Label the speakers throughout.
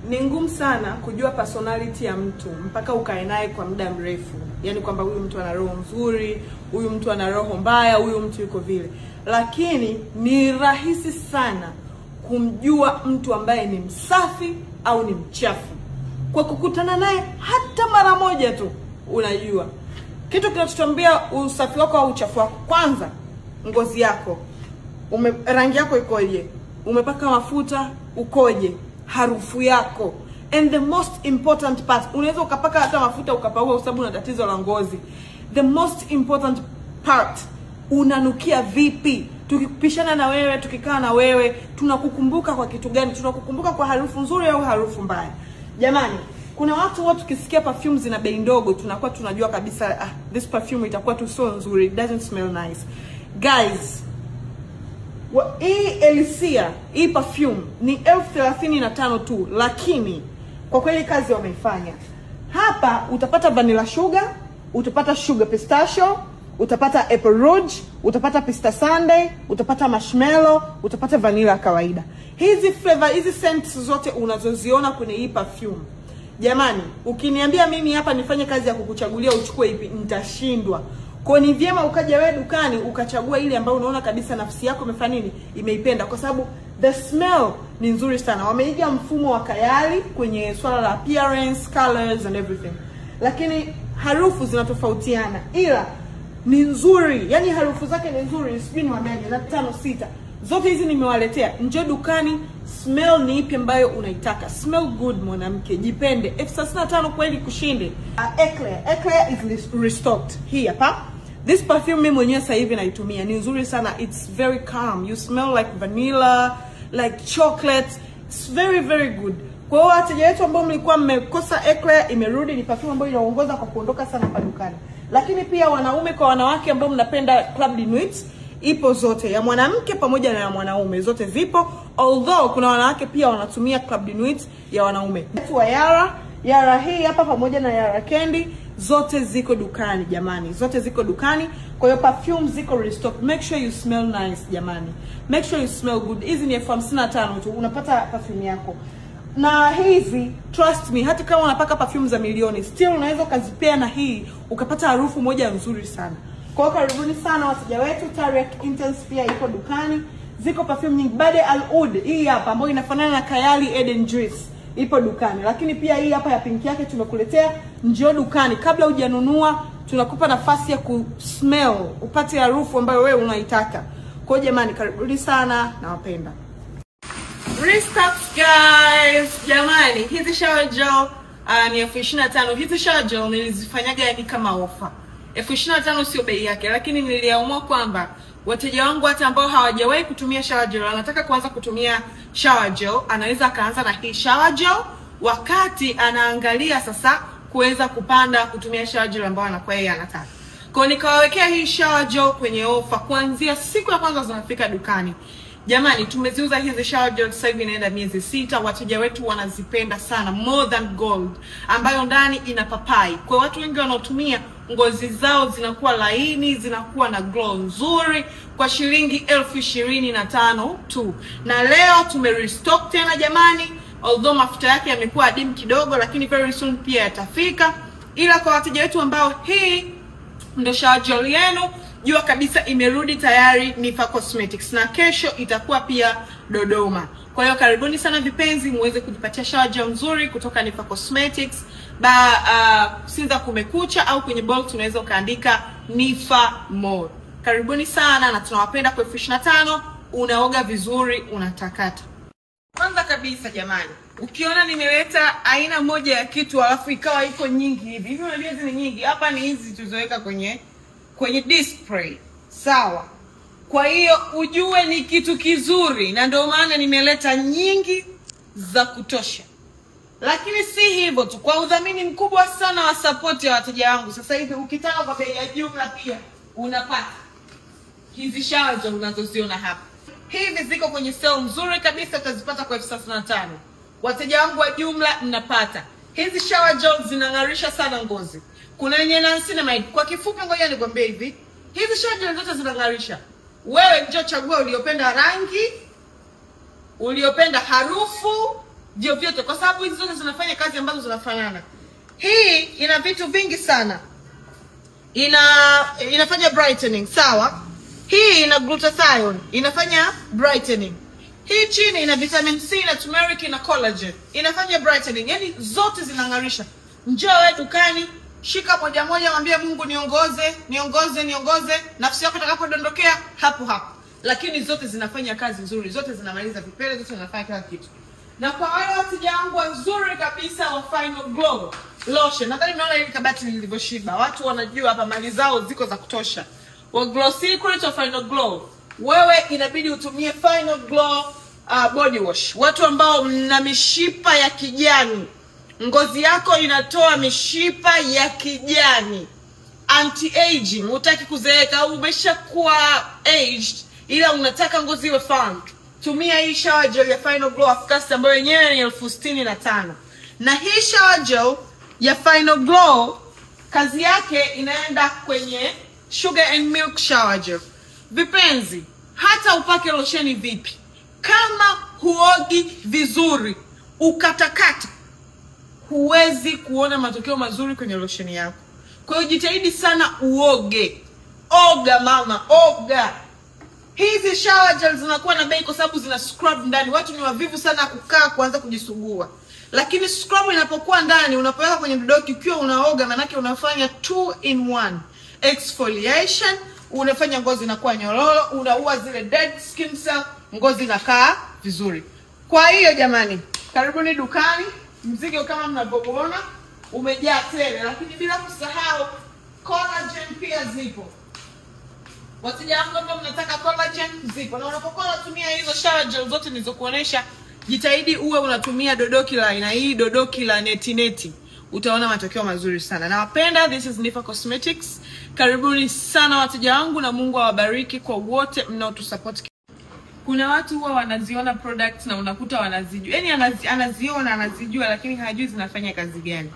Speaker 1: Ni ngumu sana kujua personality ya mtu mpaka ukae naye kwa muda mrefu. Yaani kwamba huyu mtu ana roho nzuri, huyu mtu ana roho mbaya, huyu mtu yuko vile. Lakini ni rahisi sana kumjua mtu ambaye ni msafi au ni mchafu kwa kukutana naye hata mara moja tu. Unajua kitu kinachotuambia usafi wako au uchafu wako, kwanza ngozi yako, rangi yako ikoje, umepaka mafuta ukoje, harufu yako, and the most important part, unaweza ukapaka hata mafuta ukapaua kwa sababu una tatizo la ngozi. The most important part, unanukia vipi? Tukipishana na wewe, tukikaa na wewe, tunakukumbuka kwa kitu gani? Tunakukumbuka kwa harufu nzuri au harufu mbaya? Jamani, kuna watu wote tukisikia perfume zina bei ndogo tunakuwa tunajua kabisa, this perfume itakuwa tu so nzuri, it doesn't smell nice. Guys, hii Elisia, hii perfume ni 35,000 tu, lakini kwa kweli kazi wameifanya. Hapa utapata vanilla sugar, utapata sugar pistachio, utapata apple rouge, utapata pista sundae, utapata marshmallow, utapata vanilla kawaida. Hizi flavor, hizi scents zote unazoziona kwenye hii perfume. Jamani, ukiniambia mimi hapa nifanye kazi ya kukuchagulia uchukue ipi, nitashindwa. Kwa ni vyema ukaja wewe dukani ukachagua ile ambayo unaona kabisa nafsi yako imefanya nini, imeipenda, kwa sababu the smell ni nzuri sana. Wameiga mfumo wa Kayali kwenye swala la appearance, colors and everything. Lakini harufu zinatofautiana, ila ni nzuri. Yaani harufu zake ni nzuri, sijui niwaambiaje, na 5 6. Zote hizi nimewaletea. Njoo dukani, smell ni ipi ambayo unaitaka. Smell good mwanamke, jipende. 35,000 kweli kushinde. Eclair is restocked. Hii hapa. This perfume mimi mwenyewe sasa hivi naitumia. Ni nzuri sana. It's very calm. You smell like vanilla, like chocolate. It's very very good. Kwa hiyo wateja wetu ambao mlikuwa mmekosa Eclair, imerudi. Ni perfume ambayo inaongoza kwa kuondoka sana hapa dukani. Lakini pia wanaume kwa wanawake ambao mnapenda Club de Nuit, ipo zote, ya mwanamke pamoja na ya mwanaume, zote zipo. Although kuna wanawake pia wanatumia Club de Nuit ya wanaume. Wa Yara hii hapa pamoja na Yara Candy, zote ziko dukani jamani, zote ziko dukani. Kwa hiyo perfume ziko restock. Make sure you smell nice jamani, make sure you smell good. Hizi ni 55,000 tu unapata perfume yako. Na hizi, trust me, hata kama unapaka perfume za milioni, still unaweza ukazipea na hii ukapata harufu moja nzuri sana. Kwa hiyo karibuni sana wateja wetu. Tarek Intense pia iko dukani. Ziko perfume nyingi. Bade Al Oud hii hapa ambayo inafanana na Kayali Eden Juice ipo dukani. Lakini pia hii hapa ya pinki yake tumekuletea. Njoo dukani kabla hujanunua, tunakupa nafasi ya kusmell, upate harufu ambayo wewe unaitaka. Kwa hiyo jamani, karibuni sana, nawapenda. Restocks guys, jamani, hizi shower gel ni 25,000. Hizi shower gel nilizifanyaga yani kama ofa. 25,000 sio bei yake, lakini niliamua kwamba wateja wangu hata ambao hawajawahi kutumia shower gel, anataka kuanza kutumia shower gel, anaweza akaanza na hii shower gel wakati anaangalia sasa kuweza kupanda kutumia shower gel ambayo anakuwa yeye anataka. Kwa nikawawekea hii shower gel kwenye ofa kuanzia siku ya kwanza zinafika dukani. Jamani, tumeziuza hizi shower gel sasa hivi inaenda miezi 6. Wateja wetu wanazipenda sana, more than gold, ambayo ndani ina papai. Kwa watu wengi wanaotumia, ngozi zao zinakuwa laini, zinakuwa na glow nzuri, kwa shilingi 25,000 tu. Na leo tumerestock tena jamani, although mafuta yake yamekuwa adimu kidogo, lakini very soon pia yatafika. Ila kwa wateja wetu ambao hii ndio shower gel yenu, jua kabisa imerudi tayari Niffer Cosmetics, na kesho itakuwa pia Dodoma. Kwa hiyo karibuni sana vipenzi, muweze kujipatia shower gel nzuri kutoka Niffer Cosmetics. Sinza Kumekucha au kwenye Bolt unaweza ukaandika Niffer Mall. Karibuni sana na tunawapenda. Kwa 25,000 unaoga vizuri, unatakata. Kwanza kabisa jamani, ukiona nimeleta aina moja ya kitu alafu ikawa iko nyingi hivi hivi, unajua hizi ni nyingi. Hapa ni hizi tulizoweka kwenye display, sawa? Kwa hiyo ujue ni kitu kizuri, na ndio maana nimeleta nyingi za kutosha. Lakini si hivyo tu, kwa udhamini mkubwa sana wa support ya wateja wangu, sasa hivi ukitaka kwa bei ya jumla pia unapata hizi shower gel unazoziona hapa. Hivi ziko kwenye sale nzuri kabisa, utazipata kwa 35,000. Wateja wangu wa jumla mnapata hizi shower gel, zinang'arisha sana ngozi. Kuna yenye niacinamide. Kwa kifupi ngoja nikwambie hivi, hizi shower gel zote zinang'arisha. Wewe njoo chagua uliopenda rangi, uliopenda harufu, Vyovyote, kwa sababu hizi zote zinafanya kazi ambazo zinafanana. Hii ina vitu vingi sana. Inafanya brightening, sawa? Hii ina glutathione, inafanya brightening. Hii chini ina vitamin C na turmeric na collagen, inafanya brightening. Yaani zote zinang'arisha. Njoo wewe dukani, shika moja moja, mwambie Mungu niongoze, niongoze, niongoze. Nafsi yako itakapodondokea hapo hapo. Lakini zote zinafanya kazi nzuri, zote zinamaliza vipele, zote zinafanya kila kitu. Na kwa wale wateja wangu wazuri kabisa wa Final Glow Lotion, nadhani mnaona hili kabati lilivyoshiba. Watu wanajua hapa mali zao ziko za kutosha. Wa Glow Secret wa Final Glow, wewe inabidi utumie Final Glow body wash. Watu ambao mna mishipa ya kijani, ngozi yako inatoa mishipa ya kijani, anti-aging, hutaki kuzeeka au umeshakuwa aged ila unataka ngozi iwe firm, tumia hii shower gel ya Final Glow Afcast ambayo yenyewe ni 65,000. Na hii shower gel ya Final Glow kazi yake inaenda kwenye sugar and milk shower gel. Vipenzi, hata upake losheni vipi, kama huogi vizuri, ukatakata, huwezi kuona matokeo mazuri kwenye losheni yako. Kwa hiyo jitahidi sana uoge. Oga mama, oga. Hizi shower gel zinakuwa na bei kwa sababu zina scrub ndani. Watu ni wavivu sana kukaa kuanza kujisugua. Lakini scrub inapokuwa ndani, unapoweka kwenye mdodoki ukiwa unaoga, manake unafanya 2 in 1. Exfoliation, unafanya ngozi inakuwa nyororo, unaua zile dead skin cell, ngozi inakaa vizuri. Kwa hiyo jamani, karibuni dukani. Mzigo kama mnavyoona umejaa tele, lakini bila kusahau collagen pia zipo. Wateja wangu ambao mnataka collagen zipo. Na unapokuwa unatumia hizo shower gel zote nilizokuonesha, jitahidi uwe unatumia dodoki la aina hii, dodoki la neti neti. Utaona matokeo mazuri sana. Nawapenda, this is Niffer Cosmetics. Karibuni sana wateja wangu na Mungu awabariki kwa wote mnaotusupport. Kuna watu huwa wanaziona products na unakuta wanazijua. Yaani anaziona, anazijua lakini hajui zinafanya kazi gani.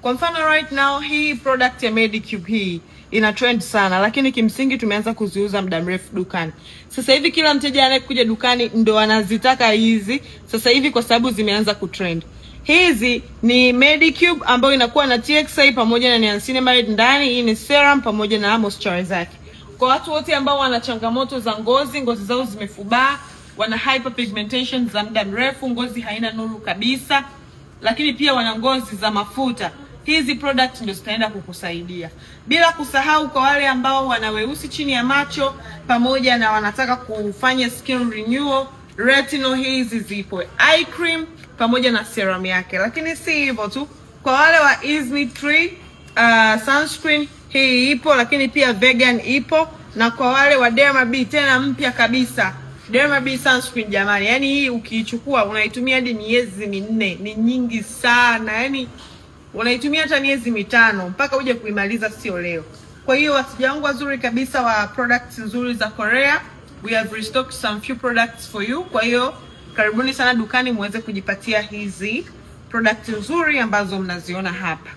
Speaker 1: Kwa mfano right now hii product ya Medicube hii ina trend sana, lakini kimsingi tumeanza kuziuza muda mrefu dukani. Sasa hivi kila mteja anayekuja dukani ndo anazitaka hizi sasa hivi kwa sababu zimeanza kutrend. Hizi ni Medicube ambayo inakuwa na TXA pamoja na niacinamide ndani. Hii ni serum pamoja na moisturizer yake. Kwa watu wote ambao wana changamoto za ngozi, ngozi zao zimefubaa, wana hyperpigmentation za muda mrefu, ngozi haina nuru kabisa, lakini pia wana ngozi za mafuta, hizi product ndio zitaenda kukusaidia. Bila kusahau kwa wale ambao wana weusi chini ya macho pamoja na wanataka kufanya skin renewal, retinol hizi zipo, eye cream pamoja na serum yake. Lakini si hivyo tu, kwa wale wa Izmi Tree sunscreen hii ipo, lakini pia vegan ipo. Na kwa wale wa Derma B, tena mpya kabisa, Derma B sunscreen jamani, yani hii ukiichukua unaitumia hadi miezi 4, ni nyingi sana. Yani unaitumia hata miezi 5 mpaka uje kuimaliza, sio leo. Kwa hiyo wateja wangu wazuri kabisa wa products nzuri za Korea, we have restocked some few products for you. Kwa hiyo karibuni sana dukani muweze kujipatia hizi products nzuri ambazo mnaziona hapa.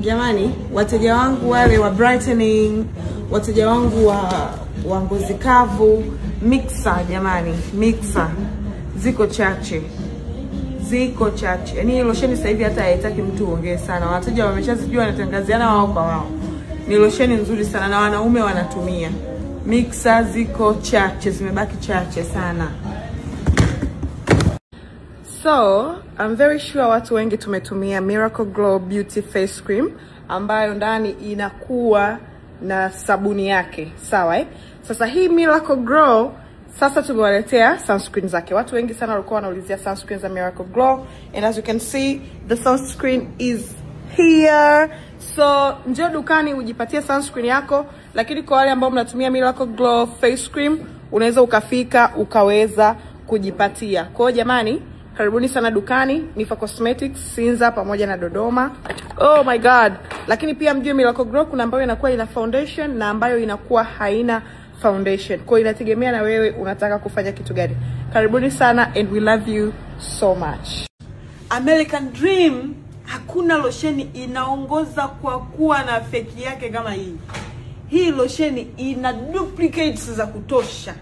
Speaker 1: Jamani, wateja wangu wale wa brightening, wateja wangu wa ngozi kavu, mixer jamani, mixer ziko chache. Ziko chache. Yaani losheni sasa hivi hata haitaki mtu uongee sana. Wateja wameshazijua, wanatangaziana wao kwa wao. Ni losheni nzuri sana na wanaume wanatumia. Mixer ziko chache, zimebaki chache sana. So, I'm very sure watu wengi tumetumia Miracle Glow Beauty Face Cream ambayo ndani inakuwa na sabuni yake, sawa eh? Sasa hii Miracle Glow sasa tumewaletea sunscreen zake. Watu wengi sana walikuwa wanaulizia sunscreen za Miracle Glow, and as you can see the sunscreen is here. So njoo dukani ujipatie sunscreen yako, lakini kwa wale ambao mnatumia Miracle Glow Face Cream unaweza ukafika ukaweza kujipatia. Kwa hiyo jamani, karibuni sana dukani Niffer Cosmetics Sinza pamoja na Dodoma. Oh my god. Lakini pia mjue Miracle Glow kuna ambayo inakuwa ina foundation na ambayo inakuwa haina foundation. Kwa hiyo inategemea na wewe unataka kufanya kitu gani. Karibuni sana and we love you so much. American Dream, hakuna losheni inaongoza kwa kuwa na feki yake kama hii. Hii losheni ina duplicates za kutosha.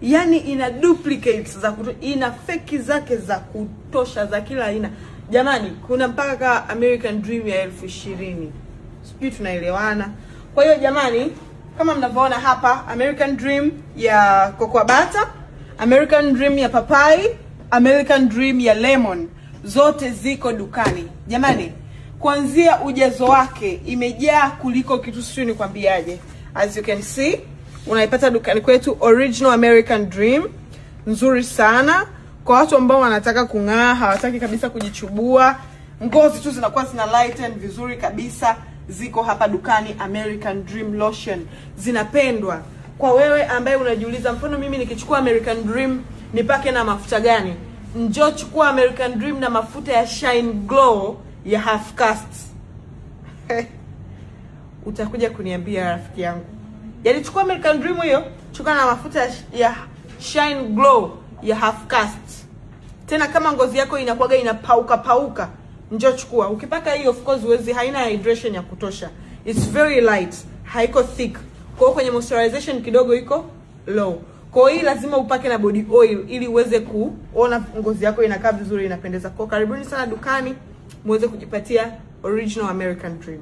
Speaker 1: Yani ina duplicates za kutosha, ina feki zake za kutosha za kila aina. Jamani, kuna mpaka ka American Dream ya 20,000. Sijui tunaelewana. Kwa hiyo jamani, kama mnavyoona hapa, American Dream ya cocoa butter, American Dream ya papai, American Dream ya lemon, zote ziko dukani. Jamani, kuanzia ujazo wake imejaa kuliko kitu, sijui nikwambiaje. As you can see, unaipata dukani kwetu Original American Dream, nzuri sana kwa watu ambao wanataka kung'aa, hawataki kabisa kujichubua, ngozi tu zinakuwa zina lighten vizuri kabisa. Ziko hapa dukani American Dream Lotion, zinapendwa. Kwa wewe ambaye unajiuliza, mfano mimi nikichukua American Dream nipake na mafuta gani? Njoo chukua American Dream na mafuta ya Shine Glow ya Half Cast. Utakuja kuniambia rafiki yangu. Yaani chukua American Dream hiyo, chukua na mafuta ya Shine Glow ya Half Cast. Tena kama ngozi yako inakuwaga inapauka pauka, njoo chukua. Ukipaka hiyo of course huwezi, haina hydration ya kutosha. It's very light, haiko thick. Kwa hiyo kwenye moisturization kidogo iko low. Kwa hiyo lazima upake na body oil ili uweze kuona ngozi yako inakaa vizuri, inapendeza. Kwa karibuni sana dukani muweze kujipatia Original American Dream.